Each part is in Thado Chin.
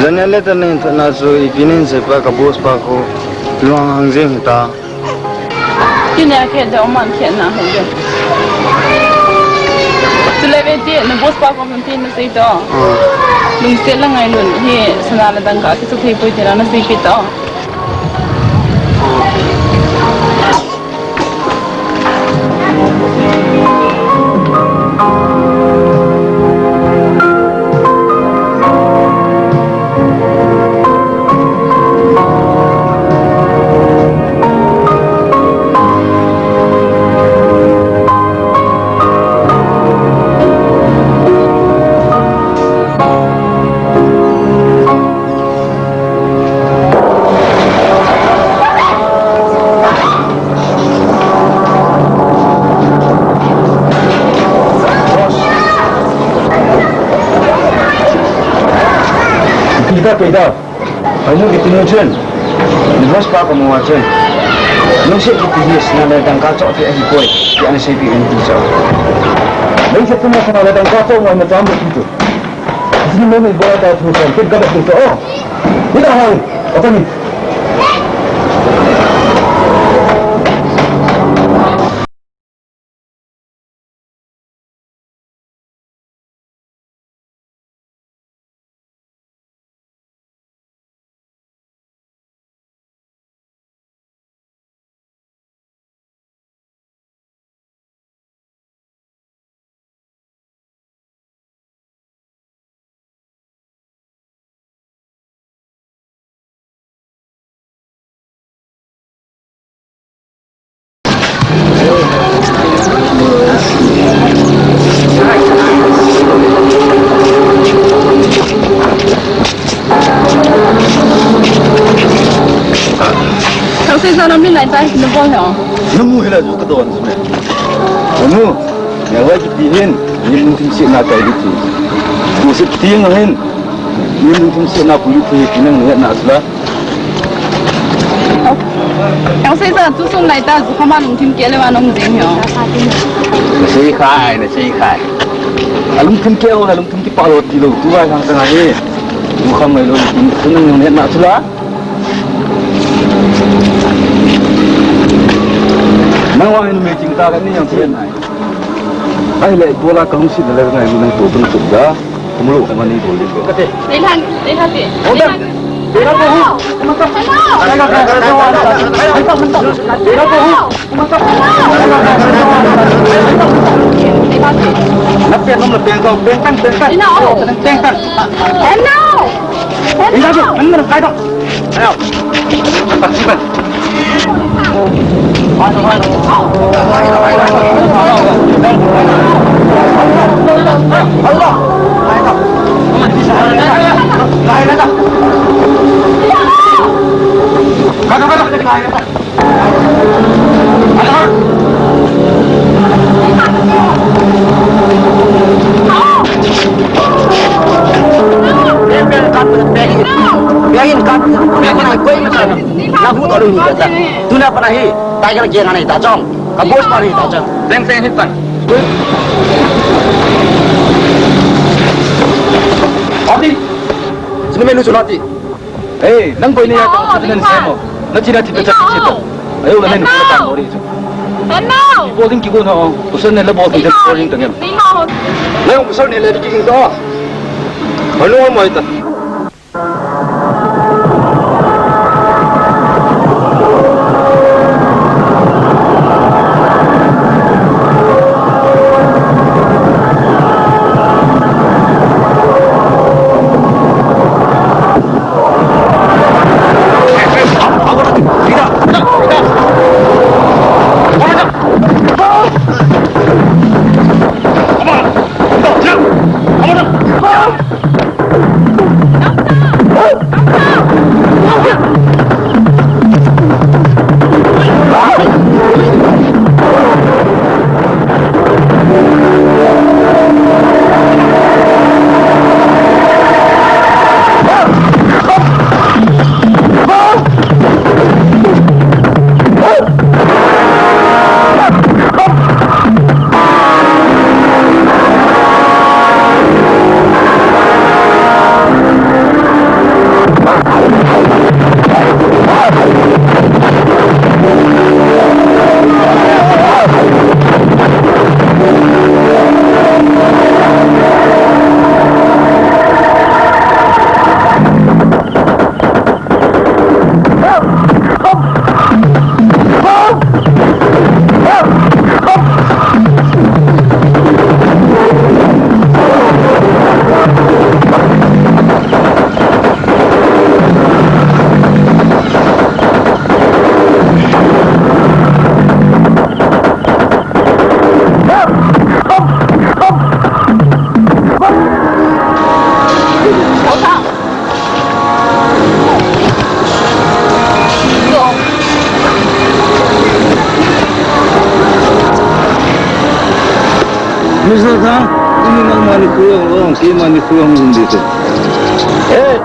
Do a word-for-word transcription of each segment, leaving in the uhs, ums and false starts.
Janale tah nahin thotna chu ipi nahin seipa ka boss pa kho lunghang jing hita. Tuni a khet jong man khetna hoi jong. Chule ve ti na boss pa kho mun ti na sei to. Ah. Lungset le ngailut hi sana le dangka kisu thei poi ti na na seipi to. Peter, Peter. Anu kiti nu chun. Ni boss pa kamu a chun. Lungset kiti hi sana le dangka choh pi ahi poi. Ti ana seipi in ti cho. Lungset tu ma sana le dangka choh mo ma cham tu. Sini mo mi bola ta thu chan, kit gaba thu to. Ida hoi, apa ni? Thangse sa nam ni lai tai, na bol he o. Na mu he la ju ka don su ne. Na mu. Ngai wai kiti hin, ni lungthim setna kai kiti. Ku se kiti ngai hin, ni lungthim setna pu kiti, ki nang ni na sula. Thangse sa tu sun lai ta, ju khama lungthim keh le wa nong jing hio. Na sei khai, na sei khai. A lungthim keh ho, na lungthim kipa lo ti lo, tu wai khang sa ngai. Ju kham ngai lo, tu nang ni na sula. Nang wa hin meeting ta ka ni yang chen nai. Ahile, ibola ka lungset le ngai lu nang to tung tung da. Kumlo ka mani bol le. Kate. Dei han, dei han te. Order. Dei han ko hu. Kuma to. Dei han ko hu. Kuma to. Dei han te. Na pen nom na pen ko, pen tang, pen tang. Dei na o. Pen tang. Dei na o. Dei na o. Dei na o. Biakin kat, biakin kat, biakin kat. Tuna pa nahi, Tiger Gang nahi ta chong. Ka boss pa nahi ta chong. Seng seng hi tang. Ati. Sini menu sunati. Hey, nang koi ni ya ta, sini semo. Na china ti ta chita. Ayo, na ni ta mori. Hello. Bol ding ki ko na, usan ne la bol ding ko ring tang em. Nang usan ne la ki king to. Hello, mo ita. Mister Thang, ini nangmani khu jong, keimani khu jong um ding chu. Hey!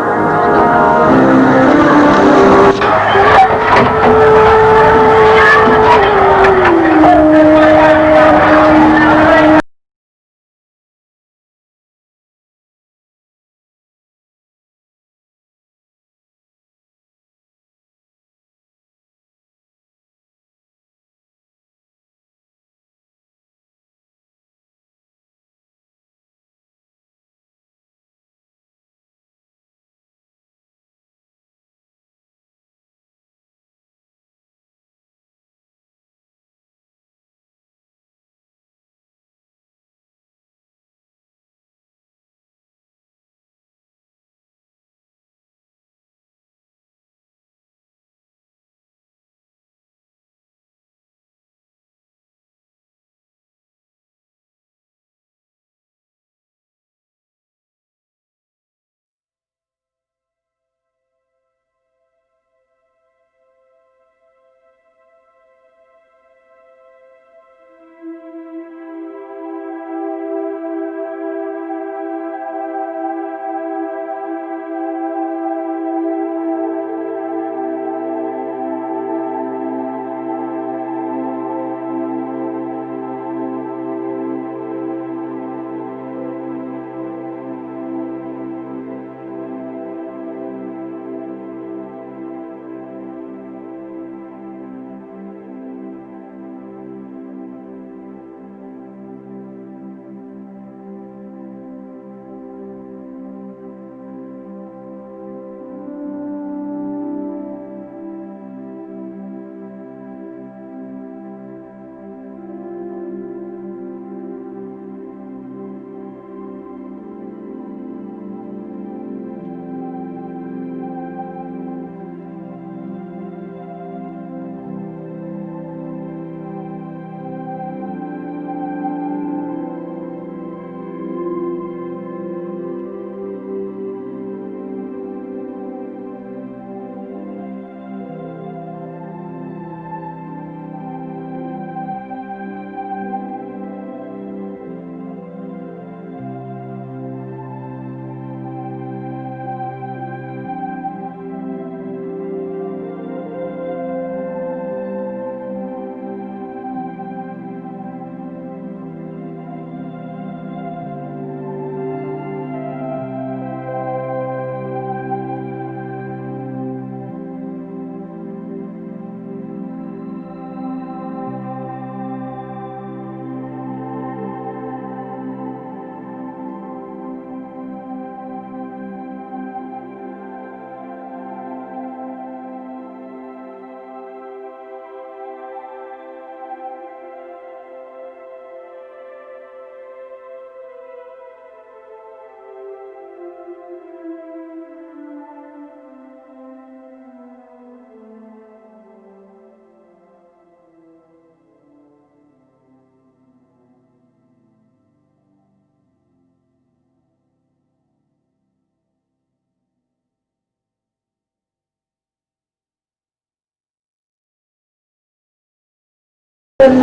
Nung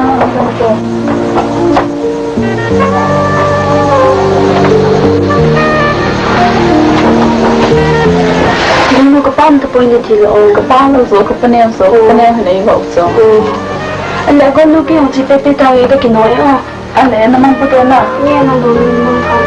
ka pam ta poi na thil o. Ka pam lo zo, ka panem zo, ka panem hana i vau zo. Ale ko lu ki hung chi pe pe ta e ka kinoi o. Ale na mang pu te na. Nge na lo mang ka.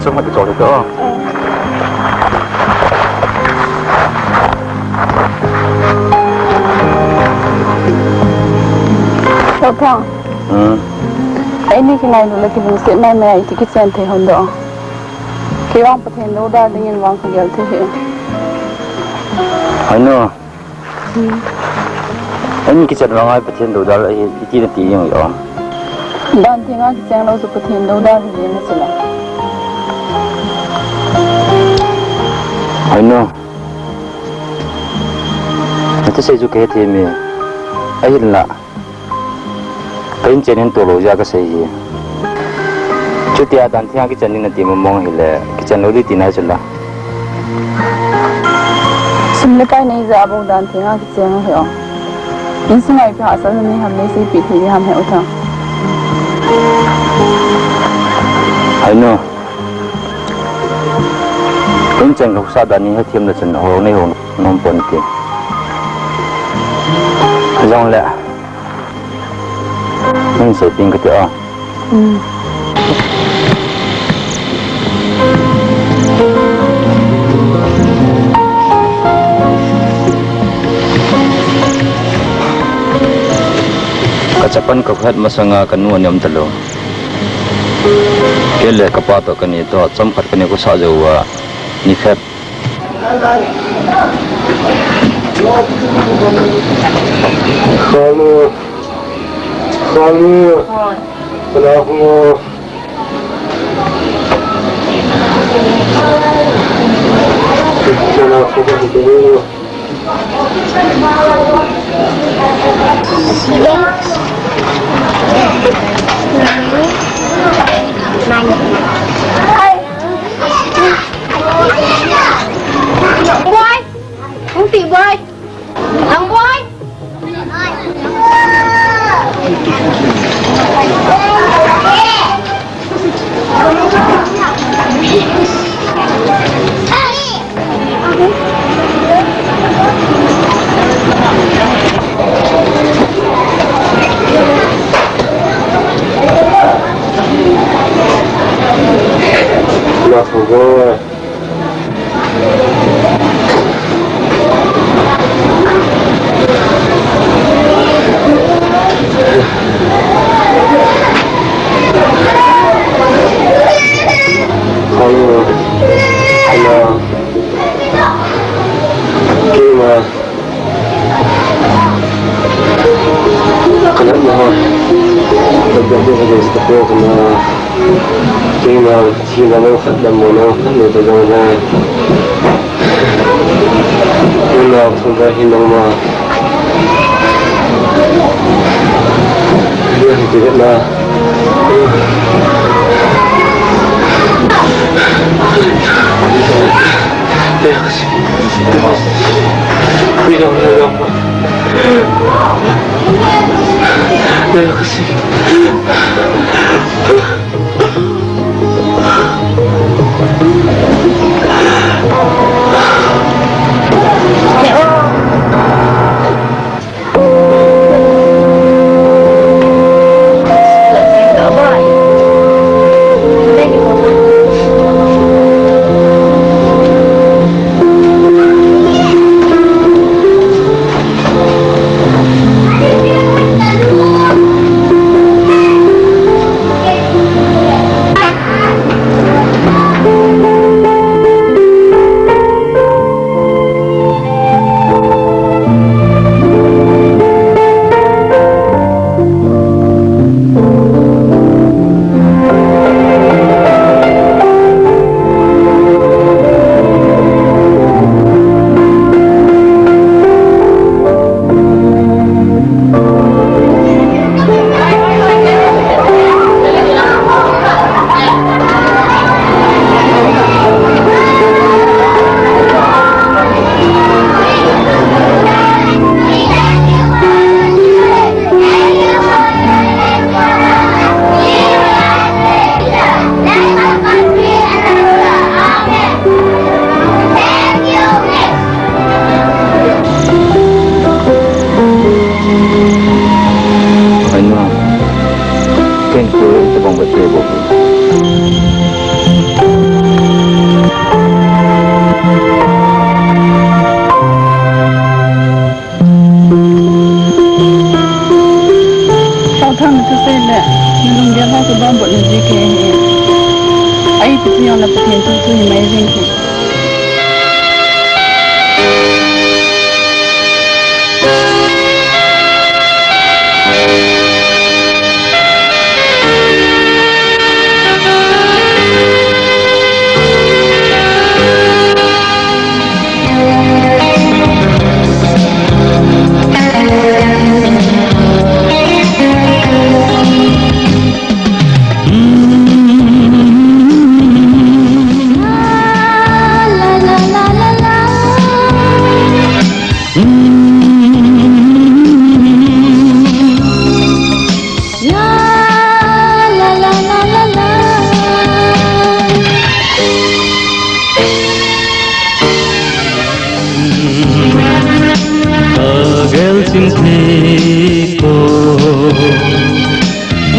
Chom khat kichol hite o. Tao Thang. Hmm. Eini kingailu le kilungset maimai a iti kichen thei hon doh. Kei vang Pathen doudal dingin vang kagel thei hih. Hoi nu. Hmm. Eini kichen vang a Pathen doudal ahi, iti nati jeng o. Dan thenga kicheng lou chu Pathen doudal hi jeng ahi chula. Hoi nu. Nathusei chu kahe thei e. Ahinla. Ka inchen in tolou jeh a kasei ahi. Chutia dan thenga kichen ding nati mong mong hile, kichen lou ding tina chula. Sum le pai nei jeh a bou dan thenga kicheng ahi o. Insunga ipi hahsatna nei ham neiseipeh thei ding ham he U Thang. Hoi nu. Inchen ka husa dan nei hethem le chun hou nei hou nom pon ti. Jongle. Nang seipeh in kati o. Hmm. Ka chapang ka khat masanga ka nu anem talou. Kei le ka pa toh kani toh chomkhat kani kosah jou uva ni khat. Khalu, khalu, khalu. Boy! Hung ti boy! Ang boy! Mas boy. Hello. Hello. Kima. Kana mo. Kana. Kima. Thina lou khat dammo lou khat nei ta jong le. Nunao thum va hi nangma. Nang hi ti na. Freedom, freedom. Ai nu, ken ko tabang ba te bo. Nalunggel ho chu donbutna ji kei ahi. Ahi tichu jongle Pathen thu chu himai jeng hi. Kagel chim thei poi,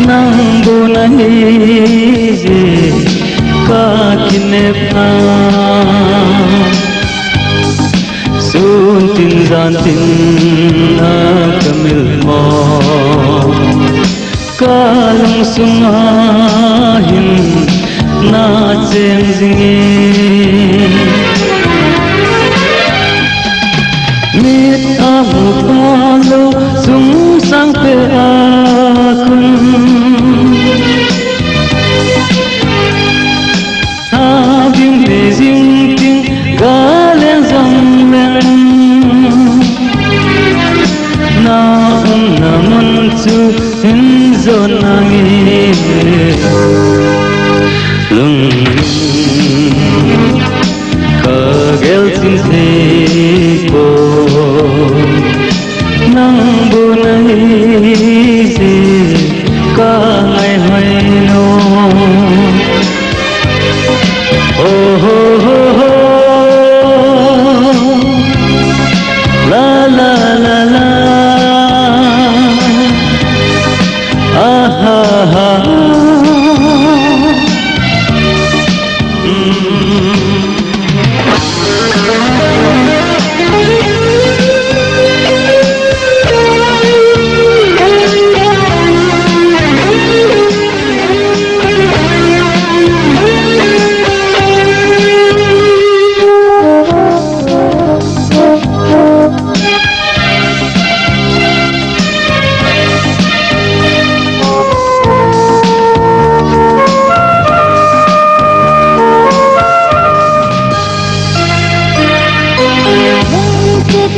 nang bu nahi jeh a kakinepna. Sun tin jan tin a kamil mo, kalungsunga hin nacheng jing e. Mit amu phalou, sungsang peh a khun. Sabing le jing ting, gal le jong leng, na umna mun chu hin jon nange. Lungning kagel chim thei poi, nang bu nahi jeh a kangai hoi nom. Oh, ho, ho, ho. La, la, la, la. Ah, ha, ha. Mm.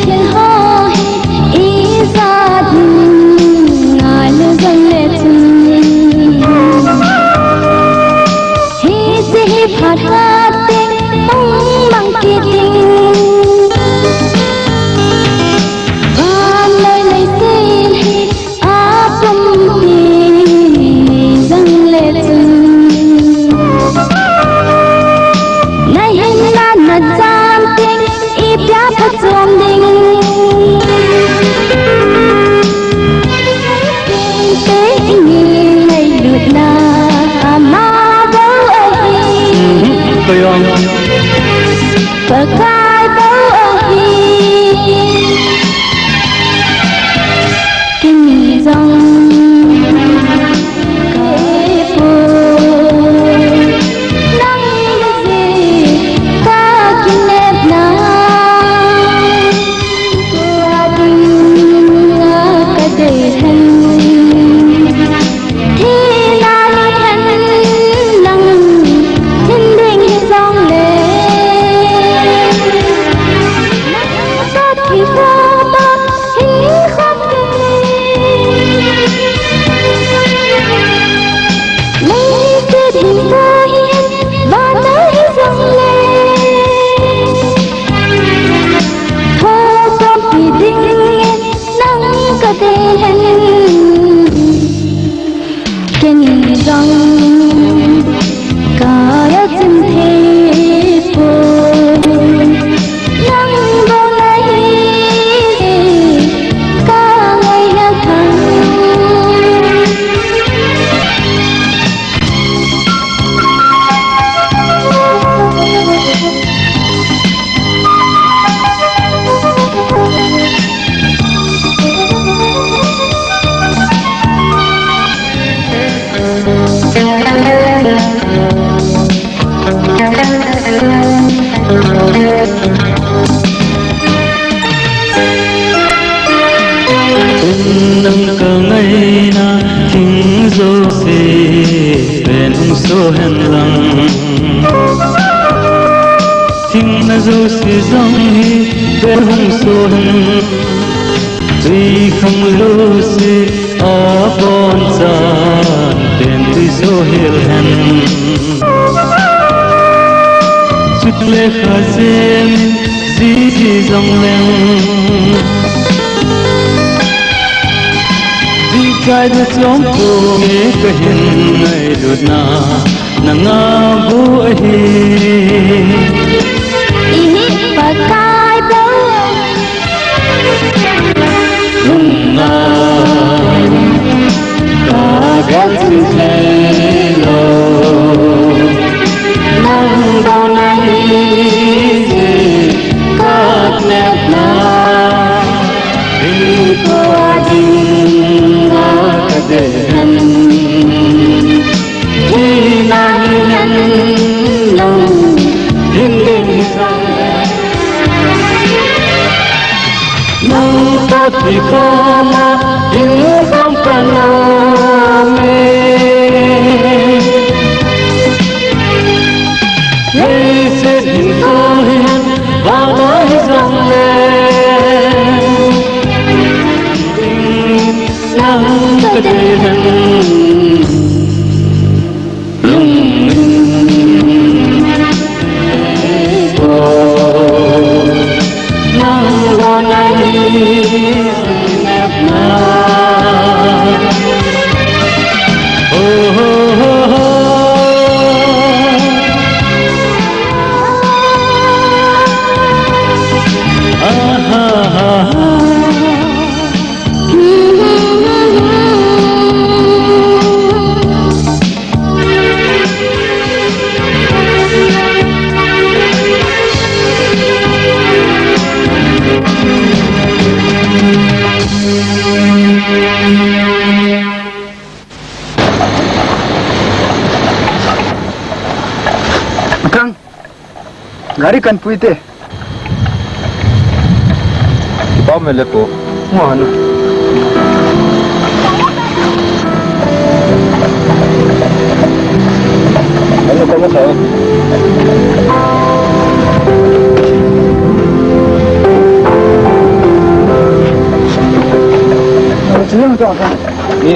Thil ho hi ijat in ngai le jong le chun, hiche hi phat khat teng hung mang kit ding. Vannoi leiset hi apumpi jong le chun, nahinna nachan teng ipi a phatchom ding. Tengteng in ngailutna ama bou ahi. Pakai bou ahi. Kei jong kahi poi, nang jeh a kakinepna, tua dinga kadei hen. Thina ni hen nang hin ding hi jong le, Nang ka ngaina thing jouse pen hung so hen lang. Thing na jouse jong hi pen hung so hen. Tui khang jouse abon chan pen tui so hel hen. Chule kha jem in ji ji jong leng. Ji kai da chom ko nge kahin ngailut na. Nanga bu ahi. Ihi Pakai bou. Nunga ka gel thei lou. Nang bou nahi ji ka nep na. Ding ko a ding a ka dei hen. Hi na hi hen lou, hin ding hi sang. Nang toh thi koma hin sang ka na me. Leiset hin ko hi hen, vang na hi sang le. Nang ka dei hen. Lung in ko. Nang lou nahi nep na. Oh, oh, oh, oh. Ah, ah, ah, ah. Akang. Gari kan pui te. Kipa me le ko. Mo ano. Ano ka mo sa? Ano sila mo to? Ni.